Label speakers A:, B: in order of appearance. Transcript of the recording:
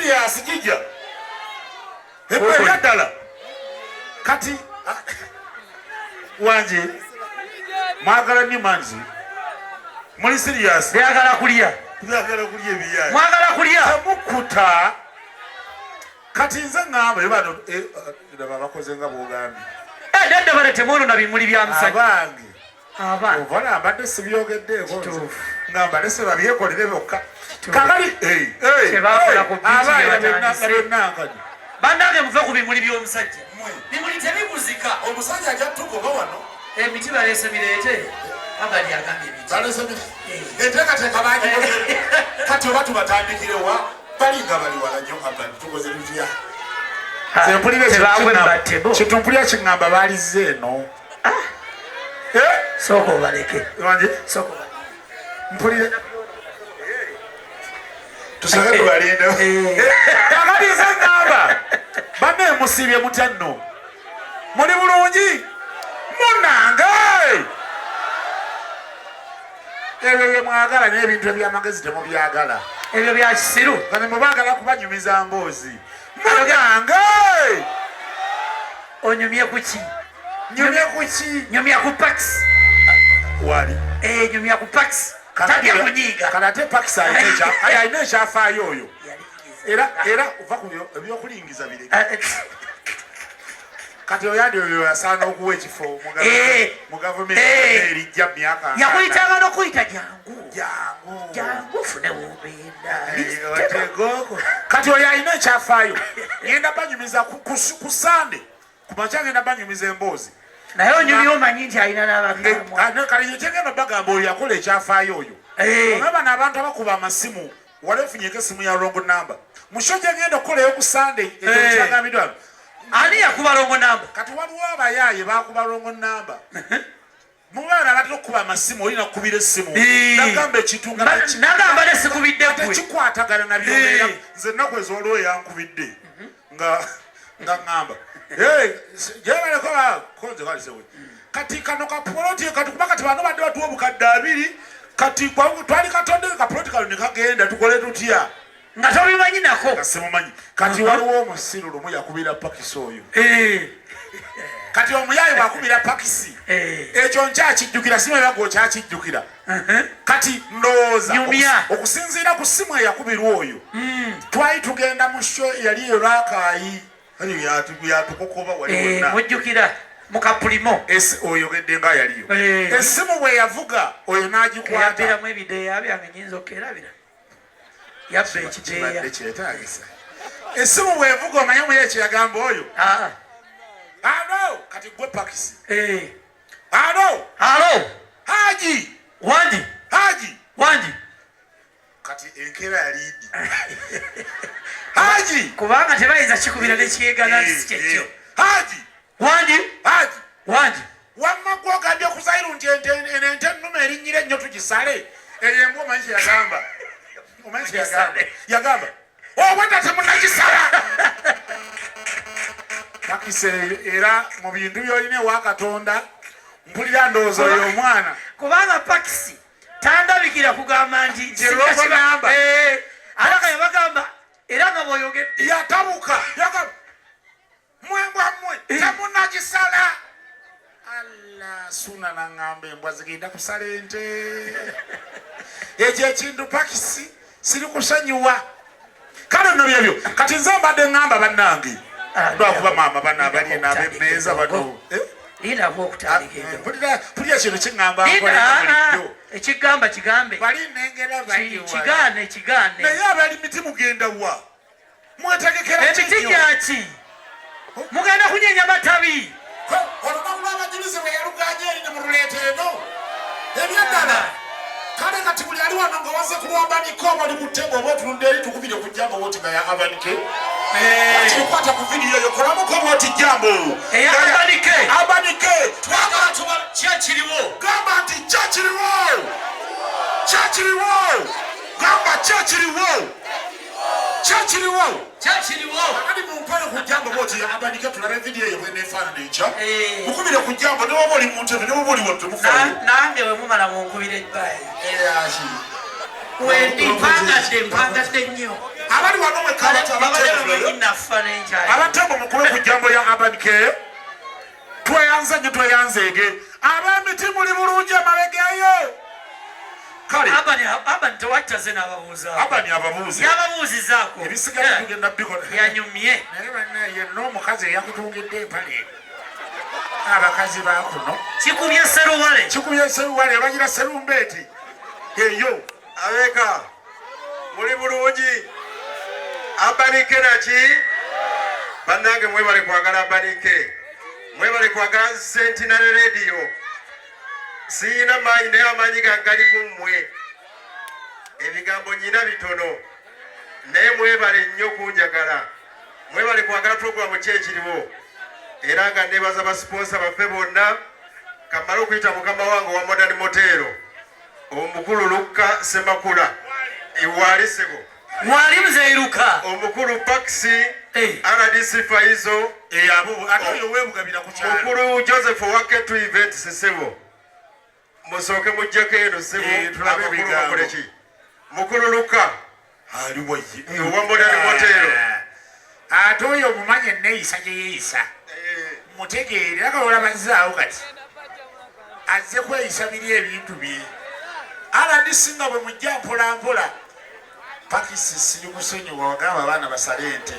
A: Serious gijja. Ebyaddala. Kati wanje mwagala nnyo manzi. Muli serious.
B: Byagala kulya.
A: Byagala kulya ebiyaye.
B: Mwagala kulya.
A: Temukuta. Kati nze ŋŋamba bano laba bakoze nga bw'ogambye.
B: Eh, nedda bale temwonona bimuli bya musajja.
A: Abange.
B: Abange.
A: Ovala mbadde sibyogeddeeko nze. Nga mbalese babyekolere bokka. Kakali
B: Kyebakola ku beach
A: abaana
B: bye batandise.
A: byonna
B: Bannange muve ku bimuli by'omusajja. Bimuli tebiguzika.
A: Omusajja ajja tugoba wano.
B: Emiti baleese mireete. Abali agambye emiti.
A: Baleese miti. Enteekateeka bagikoze. Kati oba tubatandikirewa balinga bali wala nnyo abali tukoze tutya? Nze mpulira ekyo
B: Tebawe
A: kiŋŋamba-
B: batebo.
A: kintu mpulira kiŋŋamba baalizze eno. Eh?
B: Sooka obaleke.
A: Wangi?
B: Sooka obaleke.
A: Mpulira. Tusooke tubalinde. Kakati nze ŋŋamba banne musiibye mutya nno? Muli bulungi? Munnange! Ebyo bye mwagala naye ebintu eby'amagezi temubyagala.
B: Ebyo bya kisiru.
A: Nga ne mubaagala kubanyumiza mboozi. Munnange!
B: Onyumye ku ki?
A: Nyumye ku ki?
B: Nyumya ku Pax.
A: Wali.
B: Eh, nyumya ku Pax. Tatya kunyiiga.
A: Kati ate Pax alina ekyafaayo oyo. Era era ova ku ebyokulingiza bireke. Kati oyandi oyo yasaana okuwa ekifo mu gavumenti erijja mu myaka.
B: Yakuyitanga n'okuyita jangu.
A: Jangu.
B: Jangu ofune w'obeera.
A: Otegooko. Kati oyo alina ekyafaayo. Ngenda banyumiza ku Sande. Ku makya ngenda banyumiza emboozi.
B: Naye onyumya omanyi nti alina n'abakaamu.
A: Kale ye kyengenda bagamba oyo yakola ekyafaayo oyo. Olaba bano abantu abakuba amasimu wali ofunyeko essimu ya wrong number. Mu show gye ngenda okukolayo ku Sunday, ekyo kyagambiddwa.
B: Ani yakuba wrong number?
A: Kati waliwo abayaaye baakuba wrong number. Mubaana abatera okukuba amasimu olina kukubira essimu. Nagamba ekintu nga
B: Nagamba ne sikubidde ggwe.
A: Tekikwatagana na by'obeera. Nze ennaku ezo waliwo eyankubidde nga ŋŋamba. Gyebaleko konze kale sewe. Kati kano kapoloti kati kuba kati bano badde batuwa obukadde 2 kati twali katonde kapoloti kano ne kagenda tukole tutya?
B: Nga tobimanyi nako.
A: Nga simumanyi. Kati waliwo omusiru lumu yakubira pakisi oyo. Kati omuyaaye bw'akubira pakisi. Ekyo nkyakijjukira, simu era gw'okyakijjukira. Kati ndowooza okusinziira ku ssimu eyakubirwa oyo. Twali tugenda mu show eyali erwakaayi. Yatukukuba wali wonna.
B: Mujjukira mu kapulimo.
A: Oyogedde nga yaliyo. Essimu bwe yavuga oyo n'agikwata.
B: Yabbiramu ebideeya byange nnyinza okkerabira. Yabba ekideeya.
A: Kibadde kyetaagisa. Essimu bw'evuga omanyi omuye kye yagamba oyo? Alo, kati gwe pakisi. Alo.
B: Alo.
A: Haji.
B: Wangi.
A: Haji.
B: Wangi.
A: Kati enkeera yali ddi? Haji.
B: Kubanga tebayinza kikubira n'ekyegana si kyekyo.
A: Haji.
B: Wangi.
A: Haji.
B: Wangi.
A: Wamma gwe ogambye ku Zairu nti eno ente ennume erinnyira ennyo tugisale. Eyo embwa omanyi kye yagamba? Omanyi kye yagamba? Yagamba, obwedda temunnagisala. Pakisi era mu bintu by'olina ewa Katonda mpulira ndowooza oyo omwana.
B: Kubanga pakisi tandabikira kugamba nti
A: Nti wrong number.
B: Ate nga yabagamba era nga bw'oyogedde.
A: Yatabuka. Yagamba, mmwe mbwa mmwe temunnagisala. Allah suna n'aŋŋamba embwa zigenda kusala ente. Ekyo ekintu pakisi siri kusonyiwa. Kale nno byebyo. Kati nze mbadde ŋŋamba bannange. Lwakuba maama bano abali eno ab'emmeeza bano.
B: Linda okutandika endongo.
A: Mpulira kino kiŋŋamba
B: Linda,
A: nkola bulijjo.
B: Ekigamba kigambe.
A: Bali nnengera bali wala.
B: Kigaane, kigaane.
A: Naye abali miti mugenda wa? Mwetegekera
B: Emiti
A: ki nnyo?
B: gyaki? Mugenda kunyeenya matabi.
A: Olunaku lw'abajulizi bwe yaluganye eri ne mululeeta eno. Ebyaddala. Kale kati buli ali wano nga wazze kulwambaniko oba oli ku ttebe oba otunudde eri tukubire ku jambo bw'oti nga ya Abanike. Kati kwata ku vidiyo eyo kolamuko bw'oti jambo.
B: Eya Abanike.
A: Abanike.
B: Twagala tuba kyekiriwo.
A: Gamba nti kyekiriwo. Kyekiriwo. Gamba kyekiriwo. Kyekiriwo.
B: Kyekiriwo.
A: Kakati mumpere ku jambo bw'oti ya Abanike tulabe vidiyo eyo bw'eneefaanana enkya. Mukubire ku jambo ne bw'oba oli mu ntebe ne bw'oba oli wano temufaayo.
B: Nange bwe mumala munkubire ebbayi. Wendi mpangadde, mpangadde nnyo.
A: Abali wano mwekka abantu
B: Babadde
A: abatembo.
B: bamanyi nafa n'enkyali.
A: Abatembo mukube ku jambo ya Urban K. Tweyanze nnyo, tweyanzeege. Ab'emiti muli bulungi emabega eyo? Kale.
B: Abani, Abani tewajjaze n'ababuuzaako.
A: Abani ababuuze.
B: Yababuuzizaako.
A: Ebisigadde tugenda bikola.
B: Yanyumye.
A: Naye bannaye, n'omukazi eyakutungidde empale, abakazi bakuno.
B: Kikubye seruwale.
A: Kikubye seruwale, bagira serumbeeti eyo.
C: Abeeka muli bulungi? Urban Kay naki, bannange, mwebale kwagala Urban Kay, mwebale kwagala Centenary Radio. Siyina maanyi, naye amaanyi gange gali ku mmwe. Ebigambo nyina bitono, naye mwebale nnyo kunjagala, mwebale kwagala puroguramu ki ekiriwo. Era nga nebaza basiponsa baffe bonna. Kamale okuyita mukama wange owa Modern Motel, omukulu Lukka Semakula. Waali sebo?
B: Wali muzeiruka.
C: Omukulu Paxi,
B: Eh.
C: RDC Faizo.
A: Abo ate oyo webugabira ku kyalo.
C: Mukulu Joseph Waketu Events, sebo, musooke mujjeko eno sebo.
A: Eh, tulabe
C: Abakulu
A: ebigambo.
C: bakole ki? Mukulu Luka
A: Ali waye.
C: Owa Modern Motel.
A: Ate oyo omumanyi enneeyisa gye yeeyisa, mutegeere. Era olaba nzaawo kati azze kweyisa biri ebintu bye. RDC, nga bwe mujja mpola mpola, pakisi sirikusonyiwa. Wagamba abaana basale ente.